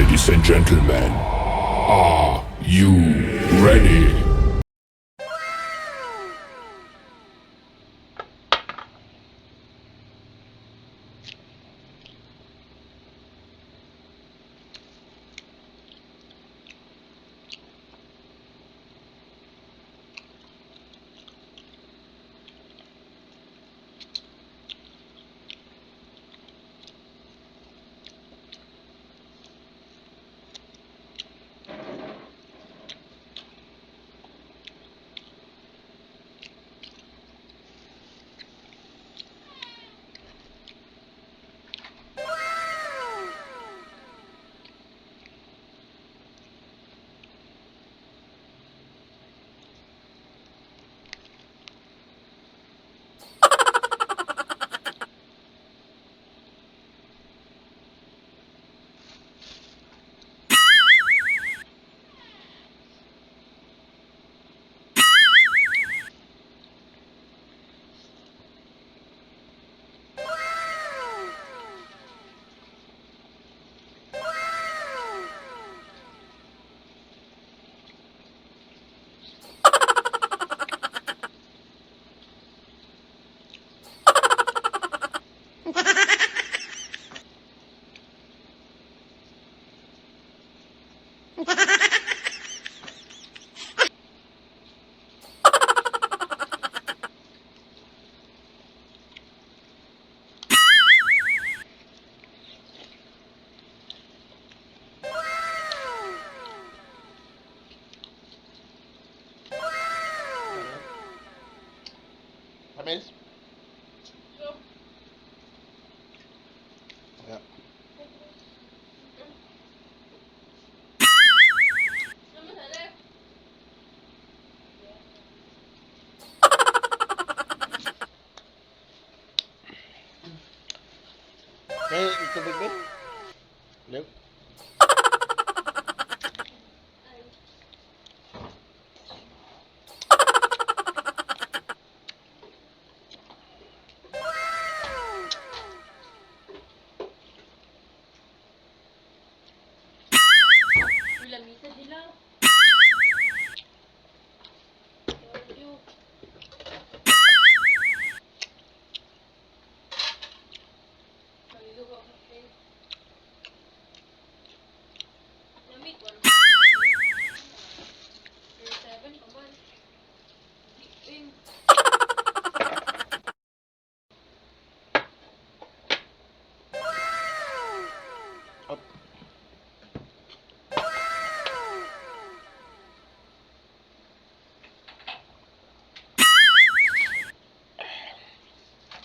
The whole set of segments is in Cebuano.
Ladies and gentlemen, are you ready? Tamis? Yeah. May tubig ba? No. Lamisa sila. Thank you. Maligo ko kasi. Lamig, wala. 7 pa man. Di- Up.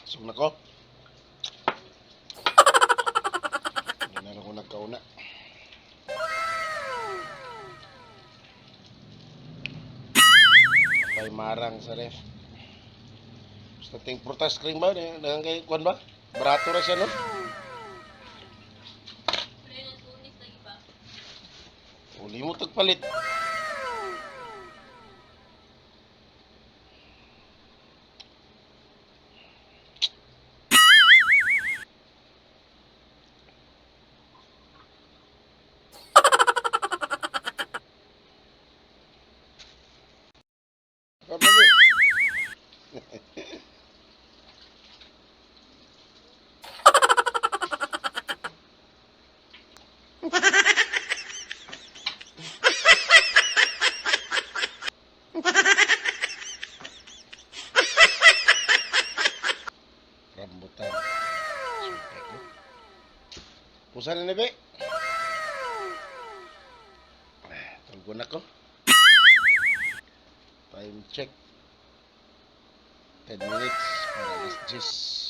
Sug na ko. Hindi na ko nagkauna. Patay marang sa ref. Basta ting prutas kring ba? Dagang kay kuan ba? Barato ra siya, no? Wala yung tunis na iba. Uli mo tagpalit. Kapag Rambutan. Super ko. Pusa na ni Be. Tulgo na ko. Time check. 10 minutes para alas 10.